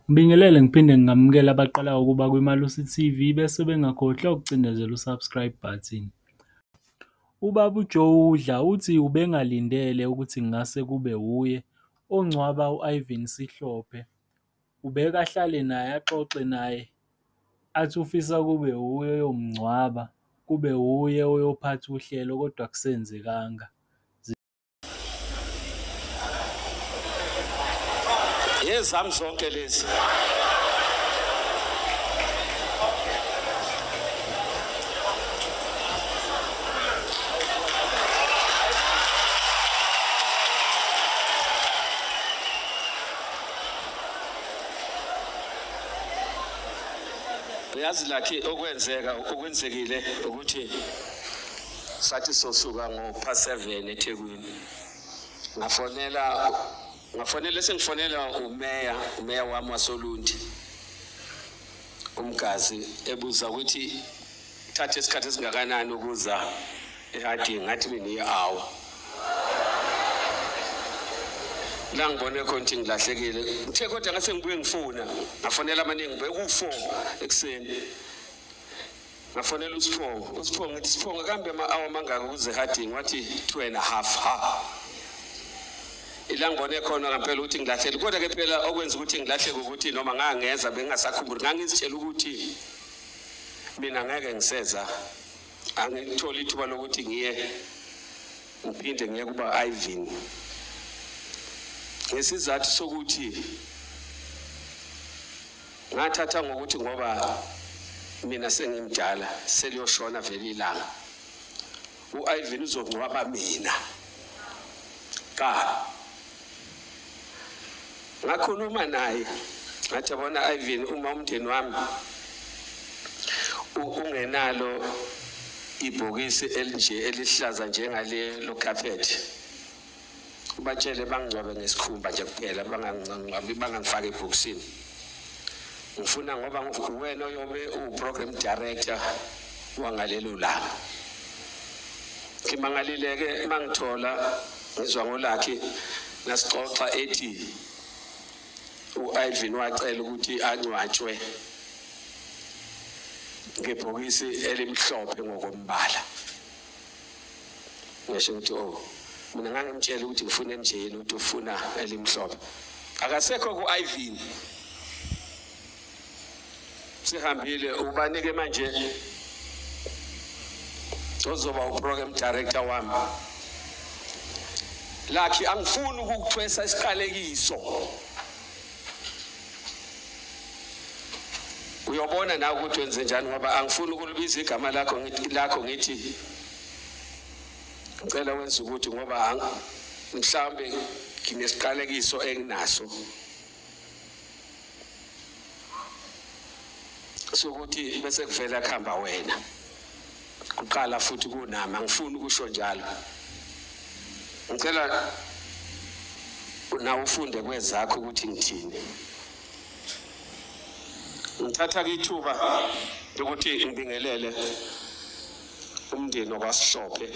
Ngibingelele ngiphinde ngingamukele abaqalayo ukuba kwiMalusi TV bese bengakhohlwa ukucindezela u-subscribe button. Ubaba uJoe uthi ubengalindele ukuthi kungase kube wuye ongcwaba u-Ivan Sihlophe. Ubeke ahlale naye, axoxe naye, athi ufisa kube wuye oyomngcwaba, kube wuye oyophatha uhlelo kodwa akusenzekanga. Yezami zonke lezi. Uyazi lakhe okwenzeka okwenzekile ukuthi sathi sosuka ngo-7 eThekwini. Ngafonela sengifonela umeya wami wasoLundi uMgazi, ebuza ukuthi thathe isikhathi esingakanani ukuza eHarding. Ngathi mina i-hour. La ngibone khona ukuthi ngilahlekile. Ngithe kodwa ngase ngibuye ngifuna, ngafonela amaningi beku-4 ekuseni. Ngafonela uSiphongo, ngithi Siphongo kambe ama-hour mangaka ukuze eHarding? Wathi 2.5. Ha, ila ngibone khona ngempela ukuthi ngilahlele. Kodwa ke phela okwenza ukuthi ngilahleke ukuthi noma ngangeza bengingasakhumbuli, ngangizitshela ukuthi mina ngeke ngiseza, angitholi ithuba lokuthi ngiye ngiphinde ngiye kuba Ivan, ngesizathu sokuthi ngathatha ngokuthi ngoba mina sengimdala seliyoshona vele ilanga, u-Ivan uzongcwaba mina. Qala ngakhuluma naye ngathi yabona Ivan, uma umndeni wami ungenalo ibhokisi elinje elihlaza njengalelo carpet, ubatshele bangcwabe ngesikhumba nje kuphela, bangangcwabi, bangangifaki ebhokisini. Ngifuna ngoba wena oyobe uwu-program director wangalelo langa. Ngimangalile-ke mangithola ngizwa ngoLucky nasixoxa ethi u-Ivan wacela ukuthi angcwatshwe ngebhokisi elimhlophe ngokombala. Ngisho ukuthi oh, mina ngangimtshela ukuthi ngifuna enjeni, ukuthi ufuna elimhlophe. Akasekho ku-Ivan. Sihambile ubanike manje ozoba uprogram director wami. Lucky, angifuni ukukuthwesa isiqalekiso. Uyobona nawe ukuthi wenze njani, ngoba angifuni ukulibiza igama lakho ngithi ngicela wenze ukuthi, ngoba mhlawumbe nginesiqalekiso enginaso sokuthi bese kuvela kuhamba wena kuqala futhi kunami. Angifuni ukusho njalo. Ngicela nawe ufunde kwezakho ukuthi ngithini. Ngithatha ithuba lokuthi ngibingelele umndeni wakwaSihlophe.